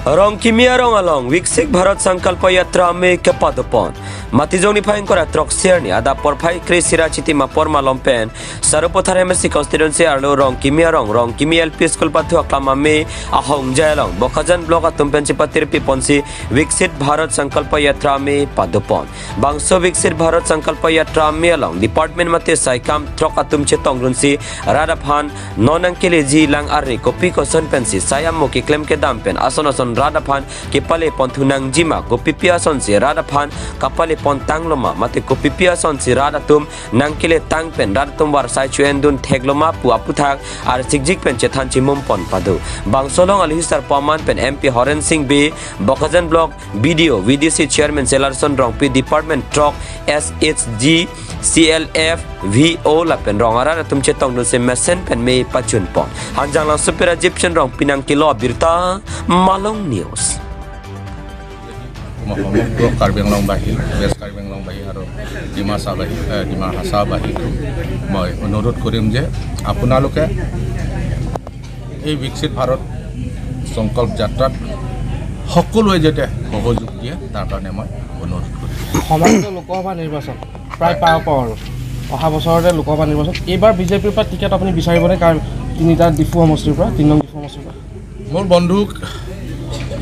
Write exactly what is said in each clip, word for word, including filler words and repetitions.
Rongkimi arong along Viksit Bharat Sankalpa Yatra amei kepadopon. Matijong niphai ingkoi ra throksi arni adap porphai kre-isi ra chitim apor malom pen Sarupathar M A C constituency arlo Rongkimi arong Rongkimi L P School pathu aklam amei ahongjai along Bokajan block atum pen chepatirpi ponsi Viksit Bharat Sankalpa Yatra amei padopon. Bangso Viksit Bharat Sankalpa Yatra amei along department mate saikam throk atum chetongdunsi rat aphan non nangkeleji lang arni kopi koson pensi sai amo keklem kedam pen ason ason rat aphan kepale ponthu nangjima, kopipi asonsi rat aphan kapale pontang loma mate kopipi asonsi rat atum nangkele tang pen rat atum varsai chu-endun thekloma pu aputhak arsikjik pen chethan chimum pon pado. Bangso along alohi sarpo aman pen M P Horen Sing Bey, Bokajan block B D O, V D C chairman Selarson Rongpi, department throk, S H G, C L F, V O lapen rong arat atum chetongdunsi mesen pen mei pachunpon. Hanjanglangso pen Rajiv Chen Rongpi nangkelo abirta, Malong News. মই সমগ্ৰ কাৰ্বি আংলংবাসী, ৱেষ্ট কাৰ্বি আংলংবাসী আৰু ডিমাচাবাসী, এ, ডিমা হাছাওবাসীক মই অনুৰোধ কৰিম যে আপোনালোকে এই বিকশিত ভাৰত সংকল্প যাত্ৰাত সকলোৱে যাতে সহযোগ দিয়ে, তাৰ কাৰণে মই অনুৰোধ কৰিম। সমাগত লোকসভা নিৰ্বাচন প্ৰায় পাওঁ পাওঁ আৰু অহা বছৰতে লোকসভা নিৰ্বাচন। এইবাৰ বিজেপিৰ পৰা টিকেট আপুনি বিচাৰিবনে? কাৰণ তিনিটা ডিফু সমষ্টিৰ পৰা, তিনি নং ডিফু সমষ্টিৰ পৰা। মোৰ বন্ধু,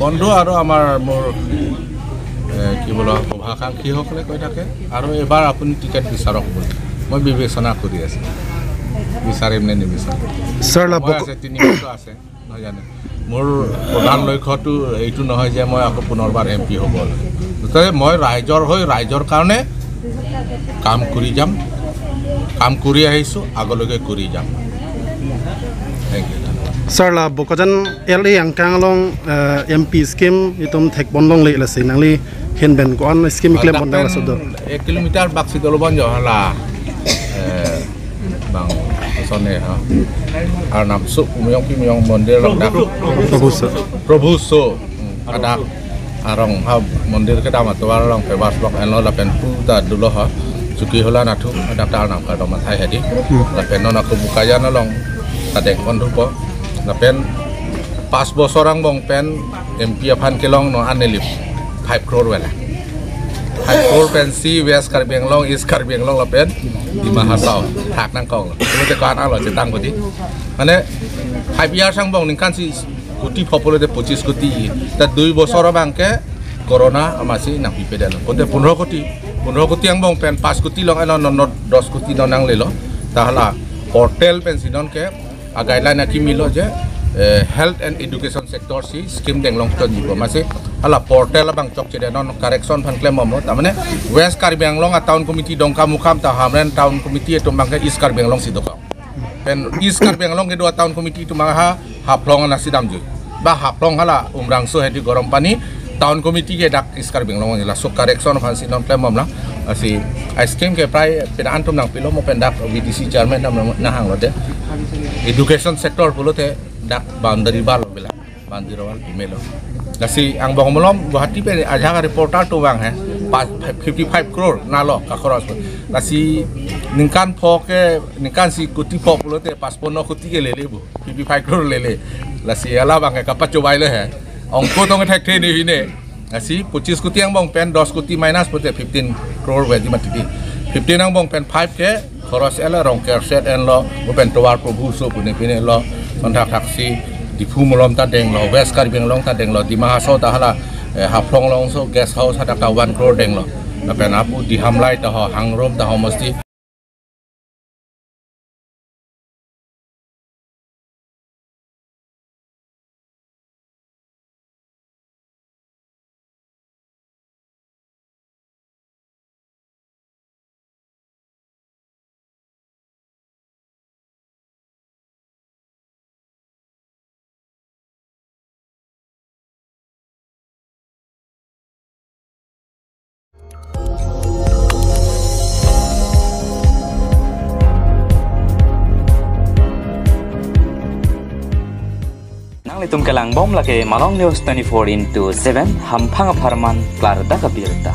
বন্ধু আৰু আমাৰ মোৰ, এ, কি বোলো, শুভাকাংক্ষীসকলে কৈ থাকে আৰু এইবাৰ আপুনি টিকেট বিচাৰক বুলি। মই বিবেচনা কৰি আছোঁ, বিচাৰিম নে নিবিচাৰিম। ছাৰ, মই লাভ আছে, তিনি বছৰ আছে, নহয় জানো? মোৰ প্ৰধান লক্ষ্যটো এইটো নহয় যে মই আকৌ পুনৰবাৰ এম পি হ'ব। গতিকে মই ৰাইজৰ হৈ ৰাইজৰ কাৰণে কাম কৰি যাম, কাম কৰি আহিছোঁ, আগলৈকে কৰি যাম। Thank you, ধন্যবাদ। Sir, la Bokajan L A angkang along, eh, M P scheme itum thekpon longle, lasi nangli ahin pen ko-an scheme keklem pon dang laso do? এক কিলোমিটাৰ বাক্সি দলবন জহলা, এ, বাং, ওচৰতে, হা? আৰু নাম চু-, মিয়ং কি মিয়ং মন্দিৰ লগ দা। প্ৰভু চু। প্ৰভু চু। উম, আদা। Arong ha mondir kedam atovar along famous lok enlo lapen pu ta dolo ha. Chuki hola nathu adap ta Arnam kardom athai hedi. Hmm. Lapen non ako Bokajan along ta dengpon thupo. Lapen pas bosor angbong pen M P aphan kelong non an neli five crore vela. Five crore pensi West Karbi Anglong, East Karbi Anglong lapen Dima Hasao thak nangkok lo. Kemudian ko-an lo chetang bodi. Mane five years angbong ningkan si kuti pho pulote pochis kuti. Ta dui bosor abang ke corona amatsi nangpipedetlo. Bonta pondro kuti. Pondro kuti angbong pen pas kuti long elo non, non dos kuti non nanglelo. Ta hala portal pensi non ke a guideline akimi lo je, eh, health and education sector si scheme dengpon tonji ko. Amatsi hala portal abang chokchedet non correction aphan klembomlo. Ta mane West Karbi Anglong a town committee Dongkamukam ta Hamren town committee atum abang ke East Karbi Anglong si dokok. Pen East Karbi Anglong kedo a town committee atum abang ha Haflong anat si damjui. Ba Haflong hala Umrangso hedi Gorompani town committee ke dak East Karbi Anglong laso correction aphansi non klembomlo. Lasi a scheme ke prai pina antum nangpilo mo pen dak V D C chairman nam nahanglo de. Education sector pulote dak boundary wall bela. Boundary wall pimelo. Lasi angbong malom Guwahati pen ajak reporter atum abang he. Pa-, fifty five crore nalo ka khoros. Lasi ningkan pho ke, ningkan si kuti pho pulote pas pondro kuti ke lele bu. Fifty five crore lele. Lasi hala abang ke kapachobei le he. Ongko tong thekthe ne hine. Lasi pochis kuti angbong pen dos kuti minus pulote fifteen crore vedi mati di. Fifteen angbong pen five ke khoros elo, rong kerset enlo, lapen tovar Probhu Sho pune pine lo, sonthak thaksi Diphu malom ta denglo, West Karbi Anglong ta denglo, Dima Hasao ta hala, eh, Haflong alongso guest house hadak ta one crore denglo. Lapen apu Dihamlai ta ho, Hangrum ta ho, mesti Nanglitum kelangbom lake Malong News twenty-four into seven, hamphang apharman klardak abirta.